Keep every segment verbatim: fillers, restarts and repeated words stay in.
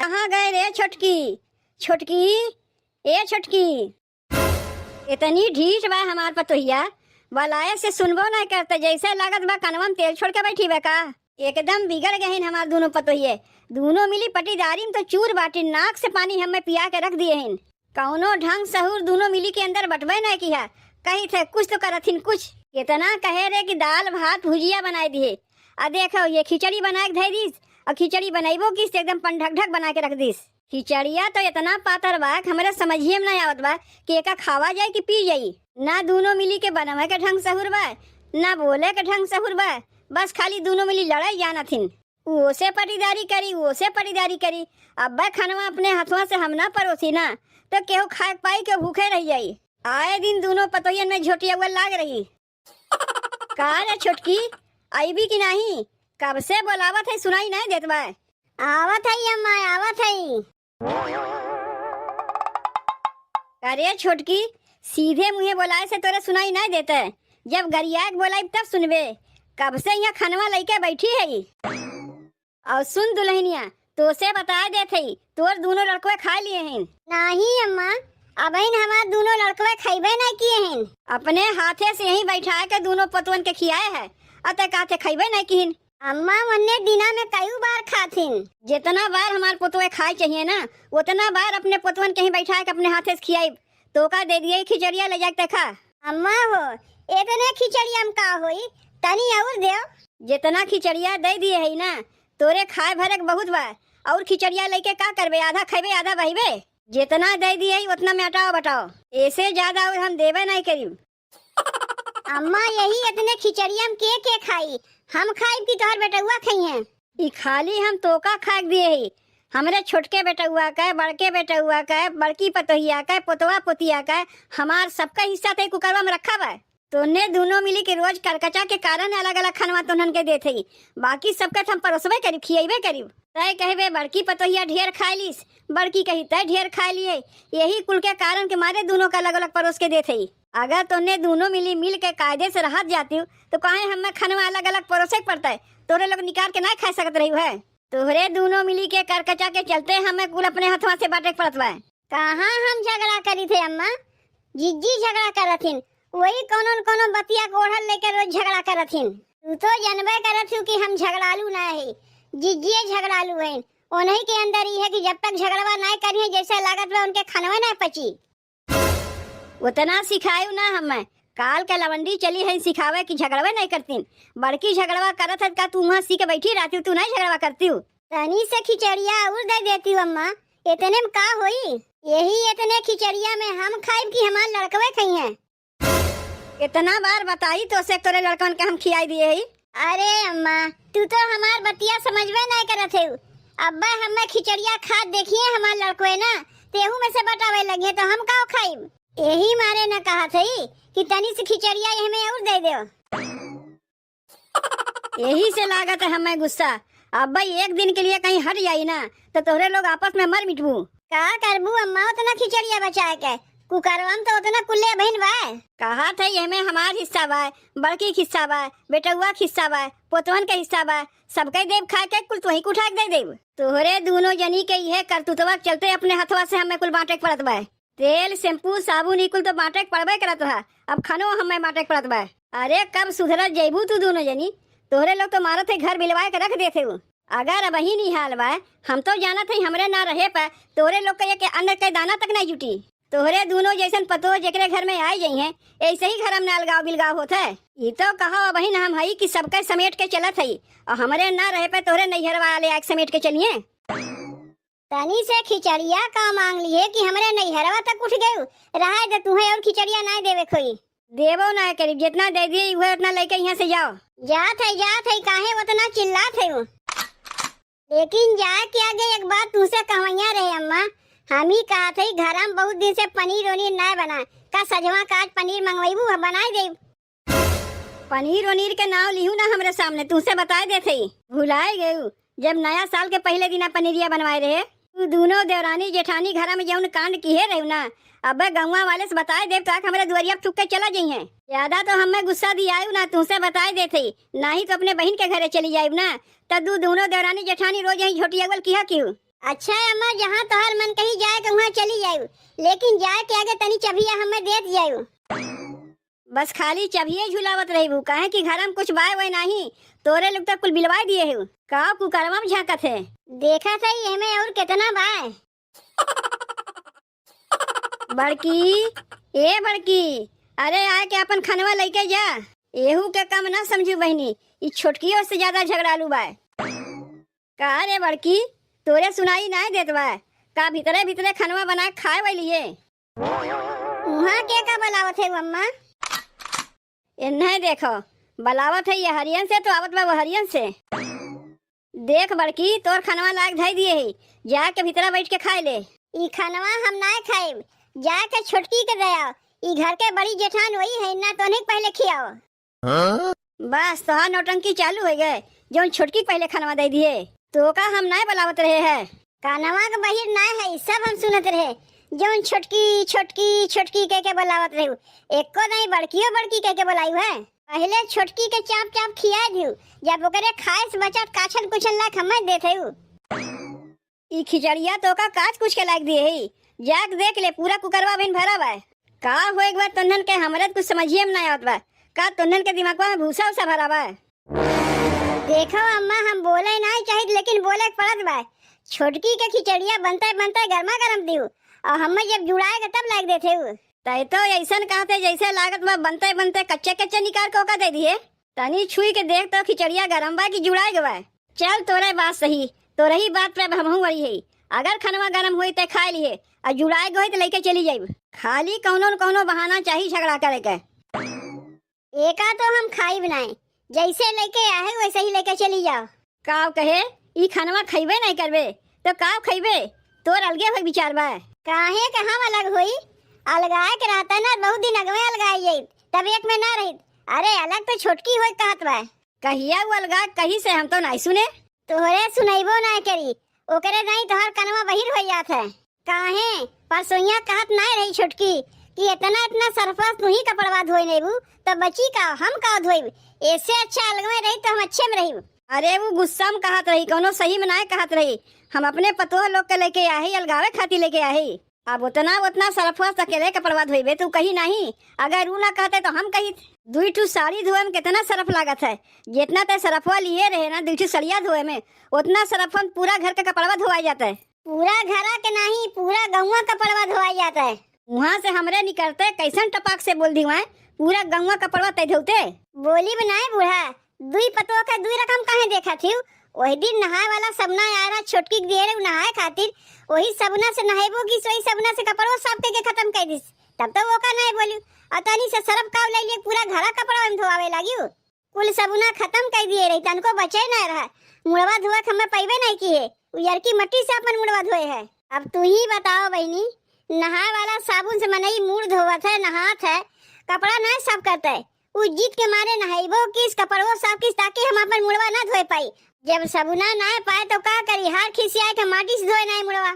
कहाँ गए रे छोटकी? छोटकी, ए छोटकी। इतनी ढीठ बा हमार पतोहिया, बलाए से सुनबो नाहीं करते, जैसे लागत बा कनवा में तेल छोड़ के बैठी बा का। एकदम बिगड़ गए हैं हमार दूनों पतोहिए। दूनों मिली पटीदारी में तो चूर बाटिन, नाक से पानी हमें पिया के रख दिए हैं। कौनो ढंग सहूर दूनों मिली के अंदर बटबे नाहीं किहा। कही थे कुछ तो करथिन कुछ। इतना कहे रे कि दाल भात भुजिया बनाए दिए, आ देखो ये खिचड़ी बनाए के धै दीस, और खिचड़ी बनैबो किस एकदम पन ढक ढक बना के रख दीस। खिचड़िया तो इतना पातर बा कि हमरे समझिए में ना आवत बा कि एका खावा जाई कि पी जाई। ना दूनों मिली के बनवे के ढंग सहूर बा, ना बोले के ढंग सहूर बा, बस खाली दूनों मिली लड़ाई जानत हिन। ओसे पटीदारी करी, ओसे पटीदारी करी। अब्बे खनवा अपने हथवा से हम ना परोसी ना, तो केहू खाए पाई, केहू भूखे रह जाई। आए दिन दूनों पतोहियन में झोटियौआ लाग रही। का रे छोटकी, अइबी कि नाहीं? कब से बोलावत है, सुनाई नाहीं देत बा। आवत है अम्मा, आवत है। अरे छोटकी, सीधे मुँहे बोलाए से तोरे सुनाई नाहीं देते, जब गरिया के बोलाइब तब सुनबे। कब से यहाँ खनवा लइके बैठी है। और सुन दुलहिनिया, तोसे बताए देत हई, तोर दूनों लड़कवे खाए लिए हैं। नाहीं अम्मा, अबहिन हमार दूनों लड़कवे खइबे नाहीं किए हैं। अपने हाथे से यहीं बैठाए के दूनों पतवन के खियाए है, अते कहते खइबे नाहीं किहिन। अम्मा, ओन्ने दिना में कई बार खाथिन। जितना बार हमार पतवे खाए चाहिए ना, उतना बार अपने पतवन के ही बैठाए के अपने हाथे से खियाइब। तोका दे दिए खिचड़िया ले जाके देखा। अम्मा हो, इतने खिचड़िया में का होई, तनी और देव। जितना खिचड़िया दे दिए है ना, तोरे खाए भरे के बहुत बा, और खिचड़िया लेके का करबे? आधा खइबे, आधा बहिबे। जितना दे दिए है, उतना में अटाओ बटाओ, ऐसे ज्यादा और हम देबे नाहीं करीब। अम्मा, यही इतने खिचड़िया में के के खाई? हम खाइब कि तोहर बेटउआ खइहें? ई खाली हम तोका खाए के दिए ही, हमरे छोटके बेटउआ के, बड़के बेटउआ के, बड़की पतोहिया के, पोतवा पोतिया के, हमार सबका हिस्सा तय कुकरवा में रखा बा। तोने दूनों मिली के रोज करकचा के कारण अलग-अलग खनवा तोहन के देत हई, बाकी सबके त हम परोसबे करीब, खियइबे करीब। तय कहबे बड़की पतोहिया ढेर खाए लीस, बड़की कही तय ढेर खाए लिए, यही कुल के कारण के मारे दूनों का अलग-अलग परोस के देत हई। अगर तोने दूनों मिली मिल के कायदे से रहत जातिउ, तो काहे हमें खनवा अलग-अलग परोसे के पड़ता है? तोरे लोग निकाल के ना खा सकत रही है। तोहरे दूनों मिली के करकचा के चलते हमें कुल अपने हथवा से बांटे के पड़त बा। कहाँ हम झगड़ा करी थे अम्मा? जिज्जी झगड़ा करत हिन, वही कौनो न कौनो बतिया के ओढ़ल लेके रोज झगड़ा करत हिन। तू तो जनबे करत हूँ कि हम झगड़ालू ना है, जिज्जिए झगड़ालू हैं। उन्हीं के अंदर ई है कि जब तक झगड़वा ना करिए, जैसे लागत बा उनके खनवे ना पची। उतना सिखायु ना हमें। काल के लवंडी चली है सिखावे कि झगड़वे नहीं करतीन। बड़की झगड़वा करत है का तू वहाँ सी के बैठी रहती, तू नहीं झगड़वा करती हूँ। तनी से खिचड़िया और दे देती हूँ अम्मा, इतने में का होई? यही इतने खिचड़िया में हम खाइब कि हमार लड़कवे खइहें? इतना बार बताई तो से तोरे लड़कन के हम खियाई दिए ही। अरे अम्मा, तू तो हमार बतिया समझबे नहीं करत है। अब्बा हमें खिचड़िया खात देखिए हमार लड़कवे ना, तेहू में से बटावे लगे तो हम का खाइब? यही मारे न कहा थई कि तनी से खिचड़िया यह में और दे दो। यही से लागत है हमें गुस्सा। अब भाई एक दिन के लिए कहीं हट जाई ना, तो तोहरे लोग आपस में मर मिटबू। का करबू अम्मा उतना खिचड़िया बचाए के? कुकरवा में तो उतना कुल्ले बहिन बा। कहा थे यह में हमार हिस्सा बा, बड़की के हिस्सा बा, बेटउआ के हिस्सा बा, पोतवन के हिस्सा बा, सबके देब खाए के, कुल तोही के उठा के दे देब। तोहरे दूनों जनी के इहे करतुतवा के चलते अपने हथवा से हमें कुल बांटे के पड़त बा। तेल, shampoo, साबुन, ई कुल तो बांटे के पड़बे करत रहा, अब खानो हमें बांटे के पड़त बा। अरे, कब सुधरत जइबू तू दूनों जनी? तोहरे लोग तो मारत है, घर बिलवाए के रख देत है। अगर अबहिन ई हाल बा, हम तो जानत है, हमरे ना रहे पे तोहरे लोग के एक अन्न के दाना तक नहीं जुटी। तोहरे दूनों जैसन पतोह जेकरे घर में आए जइहें, ऐसे ही घर में अलगाव बिलगाव होत है। ई तो कहो अबहिन हम हई कि सबके समेट के चलत हई, और हमरे ना रहे पे तोहरे नैहर वाले आके समेट के चलिए। तनी से खिचड़िया का मांग लिए कि हमरे नैहरवा तक उठ गयू। रहाय दे, तुहे और खिचड़िया नाय देवे खोई। देबो नाय करी, जितना दे दिए उहे उतना लेके यहाँ से जाओ। जात है, जात है, काहे उतना चिल्लात है वो? लेकिन जाए के आगे एक बात तुमसे कहवैया रहे अम्मा, हम ही कहत है घर में बहुत दिन से पनीर उनीर नाय बना, का सजवा का आज पनीर मंगवाईबू, हम बनाए देब। पनीर वनीर के नाव लिहू ना हमरे सामने, तुमसे बताए देत हई। भुलाए गयू, जब नया साल के पहले दिना पनीरिया बनवाए रहे, तू दूनों देवरानी जेठानी घरा में जौन कांड किहे रहू ना, अबे गौवा वाले से बताए देब तो आके हमरे दुआरिया पे थूक के चला जइहें। ज्यादा तो हमें गुस्सा दियायू ना, तुमसे बताए देत हई, नाही तो अपने बहिन के घरे चली जाइब ना, त दू दूनों देवरानी जेठानी रोज यहीं झोटियावल किहा किहू। अच्छा अम्मा, जहाँ तोहर मन कही जाए के उहाँ चली जायु, लेकिन जाए के आगे तनी चभिया हमें देत जायु। बस खाली चभिये झुलावत रहिबू, काहे कि घरम कुछ बाय वय नाही, तोरे लोग त कुल बिलवाय दिए हेउ। का कुकरवा में झांकत है? देखत है एमे और केतना बाय। बड़की, ए बड़की, अरे आय के अपन खनवा लइके जा। एहू के कम ना समझू बहिनी, ई छोटकियो से ज्यादा झगड़ालू बाय। का रे बड़की, तोरे सुनाई नाय देत बा? का भीतरे भीतरे खनवा बनाए खाए वाली है? उहाँ के का बलावत है अम्मा? एन्हे देखो, बलावत है ये हरियन से तो आवत बा वो हरियन से। देख बड़की, तोर खनवा लाग धई दिए है, जाके भीतरा बैठ के खाए ले। ई खनवा हम नाय खाइब, जाके छोटकी के दे आओ। ई घर के बड़ी जेठान वही है ना, तो उन्हें पहले खियाओ। हाँ? बस तोहार नौटंकी चालू होइ गए, जौन छोटकी पहले खनवा दे दिए। तो का हम नाय बलावत रहे है? कानवा के बहिर नाय है, सब हम सुनत रहे। जौन छोटकी, छोटकी, छोटकी कह के बलावत रहे, एको दाई बड़कियो बड़की कह के बलायु है। पहले छोटकी के चाप चाप खिया दियो, जब ओकरे खाए से बचत काछन कुछन लायक हमें देत है। ई खिचड़िया तो का काच कुछ के लायक दिए है, जाके देख ले, पूरा कुकरवा बिन भरा बा। का हो एक बार तोन्हन के, हमरे त कुछ समझिए में ना आवत बा। का तोन्हन के दिमागवा में भूसा उसा भरा बा? देखो अम्मा, हम बोले नाय चाहित, लेकिन बोले के पड़त बा। छोटकी के खिचड़िया बनते बनते गर्मा गर्म दियो, और हमें जब जुड़ाए के तब लायक देते हो। तय तो ऐसन कहते जैसे लागत बा बनते बनते कच्चे कच्चे निकाल के ओका दे दिए। तनी छुई के देख तो खिचड़िया गरम बा कि जुड़ाए गवा। चल तोरे बात सही, तोरे ही बात पे अब हमहू वही है। अगर खनवा गरम होई ते खाए लिए, और जुड़ाए गई तो लेके चली जाइब। खाली कौनो न कौनो बहाना चाही झगड़ा करे के। एका तो हम खाइब नाय, जैसे लेके आहे वैसे ही लेके चली जाओ। काव कहे, ई खनवा खइबे नाय करबे, तो काव खइबे? तोर अलगे होई विचार बा। काहे के हम अलग होई? अलगाए के रहता ना, बहुत दिन अगवे अलगाई जाई, तब एक में ना रही। अरे अलग तो छोटकी होई कहत बा। कहिया उ अलगा कही से हम तो नाय सुने। तोहरे सुनैबो नाय करी, ओकरे दाई तोहर कनवा बहिर हो जात है। काहे? परसोइया कहत नाय रही छोटकी कि इतना इतना सरफस तू ही कपड़वा धोए नेबू, तो बची का, हम का धोइब? ऐसे अच्छा अलगवे रही तो हम अच्छे में रही। अरे वो गुस्सा में कहत रही, कौनो सही में नाय कहत रही। हम अपने पतोह लोग के लेके आहे, अलगावे खातिर लेके आहे। अब उतना उतना सरफस अकेले कपड़वा धोइबे तू कही नाही, अगर ऊ ना कहते तो हम कही। दुई ठू साड़ी धोए में कितना सरफ लागत है, जितना ते सरफवा लिए रहे ना दुई ठू सड़िया धोए में, उतना सरफ में पूरा घर के कपड़वा धोवाई जाता है। पूरा घरा के नाही, पूरा गौवा कपड़वा धोवाई जाता है। वहाँ से हमरे निकलते कैसन टपाक से बोल दी, वहाँ पूरा गौवा कपड़वा तय धोते। बोली बनाए बूढ़ा, दुई पतोह के दुई रकम काहे देखत हिउ? वही दिन नहाए वाला सबना आए रहा, छोटकी के दिए रहे नहाए खातिर, वही सबना से नहेबो की वही सबना से कपड़ो साफ करके खत्म कर दिस, तब तो वो का नहीं बोलू। और तनी से सरफ काव ले लिए पूरा घरा कपड़ा में धोआवे लागियो। कुल सबुना खत्म कर दिए रही, तनको बचे नहीं रहा। मुड़वा धोए के हमें पैबे नहीं किए, उ यरकी मट्टी से अपन मुड़वा धोए है। अब तू ही बताओ बहिनी, नहाए वाला साबुन से मनई मुड़ धोवत है, नहात है, कपड़ा नहीं साफ करता है। उ जीत के मारे नहाइबो किस, कपड़वो साफ किस, ताकि हम अपन मुड़वा ना धोए पाई। जब सबुना ना पाए तो का करी, हार खिसिया के माटी से धोए नहीं मुड़वा।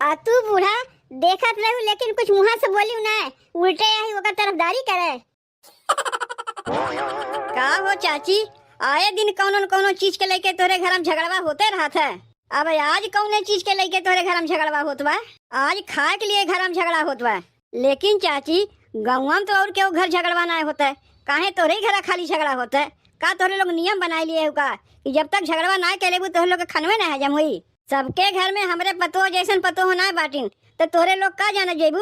आ तू बूढ़ा देखत रहू, लेकिन कुछ मुँह से बोलियो ना, उल्टे आई ओकर तरफदारी करे। का हो चाची, आए दिन कौनो न कौनो चीज के लेके तोरे घर में झगड़वा होते रहत है। अब आज कौने चीज के लेके तोरे घर में झगड़वा होत बा? आज खाए के लिए घर में झगड़ा होत बा। लेकिन चाची, गौवा में तो और केहू घर झगड़वा ना होता है, काहे तोरे ही घर खाली झगड़ा होता है? का तोरे लोग नियम बनाए लिए हो का कि जब तक झगड़वा ना के लेबू तोरे लोग के खनवे ना हजम हुई? सबके घर में हमरे पतोह जैसन पतोह ना बाटिन, तो तोरे लोग का जाने जेबू?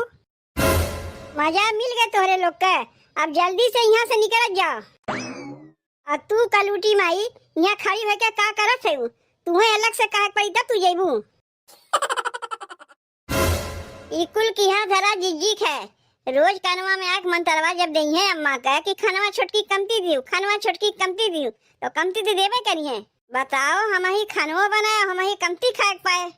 मजा मिल गए तोहरे लोग के, अब जल्दी से यहाँ से निकलत जाओ। आ तू कलूटी माई, यहाँ खड़ी होके का करत है? तुहे अलग से कहे के पड़ी तब तू जेबू। ई कुल किहा धरा जिज्जी खे, रोज कनवा में आके मंतरवा जब देइहे अम्मा के कि खनवा छोटकी कमती दियो, खनवा छोटकी कमती दियो, तो कमती दे देबे करिहे। बताओ, हम ही खनवो बनाए, हम ही कमती खाए के पाए।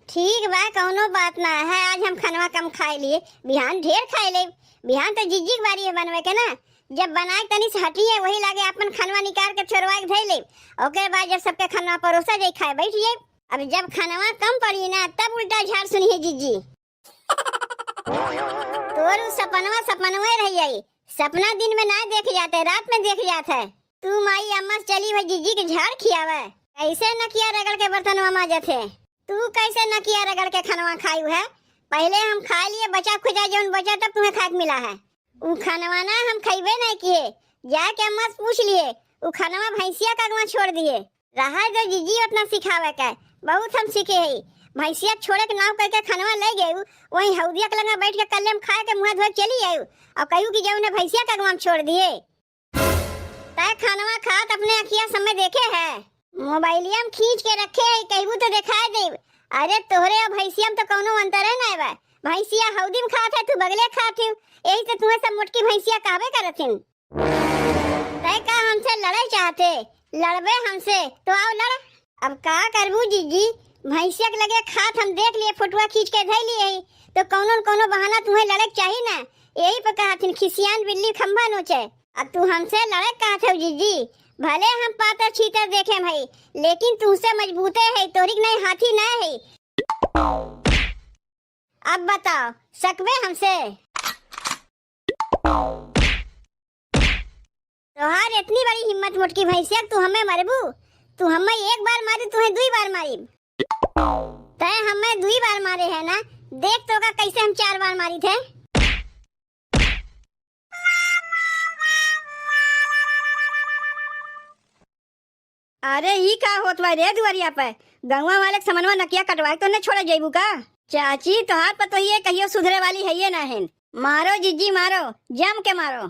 ठीक बा, कौनो बात ना है, आज हम खनवा कम खाए लिए, बिहान ढेर खाए लेब। बिहान तो जिज्जी के बारी है बनवे के ना, जब बनाए के तनी से हटी है, वही लागे अपन खनवा निकाल के छोड़वा के धई लेब। ओकरे बाद जब सबके खनवा परोसा जाई, खाए बैठ जाए। अब जब खनवा कम पड़ी ना, तब उल्टा झाड़ सुनी है जिज्जी। तोर उ सपनवा सपनवे रह जाई। सपना दिन में ना देख जाते, रात में देख जात है। तू माई अम्मा से चली भाई जिज्जी के झाड़ खियावे। कैसे नकिया रगड़ के बर्तनवा माजत है। तू कैसे नकिया रगड़ के खनवा खायू है? पहिले हम खाय लिए, बचा खुचा जौन बचा तब तुम्हें खाए के मिला है। उ खनवा ना हम खइबे नहीं किए, जाके अम्मा से पूछ लिए, उ खनवा भैंसिया का अगवा छोड़ दिए। रहा दो जिज्जी उतना सिखावे के, बहुत हम सीखे हई। भैंसिया छोड़े के नाव करके खनवा ले गए, वहीं हौदिया के लगा बैठ के कल्ले में खाए के मुँह धोए चली आयू, और कहू कि जौन है भैंसिया का अगवा में छोड़ दिए। तय खनवा खात अपने अखिया समय देखे है? मोबाइलिया में खींच के रखे है, कहबू तो दिखाई देब। अरे तोहरे और भैंसिया में तो कौनो अंतर है ना बा। भैंसिया हौदी में खात है, तू बगले खात हू, यही से तुम्हें सब मोटकी भैंसिया कहबे करत हिन। तय का हमसे लड़े चाहते? लड़बे हमसे तो आओ लड़। अब का करबू जिज्जी, भैंसिया के लगे खात हम देख लिए, फोटुआ खींच के धई लिए ही, तो कौनो न कौनो बहाना तुम्हें लड़े के चाही ना। यही पे कहत हिन, खिसियान बिल्ली खंभा नोचे। अब तू हमसे लड़े कहत हो जिज्जी, भले हम पातर छीतर देखे भाई, लेकिन तुमसे मजबूते है, तोहरी के नहीं हाथी ना है। अब बताओ, सकबे हमसे? तोहार इतनी बड़ी हिम्मत मोटकी भैंसिया, तू हमें मरबू? तू हमें एक बार मारी, तुम्हें दुई बार मारी। तय हमें दुई बार मारे है ना, देख तो का कैसे हम चार बार मारी थे। अरे ई का होत बा रे दुआरिया पे? गौवा वाले के समनवा नकिया कटवाए तो न छोड़े जइबू का? चाची, तोहार पतोहिए कहियो सुधरे वाली है ये ना है। मारो जिज्जी मारो, जम के मारो।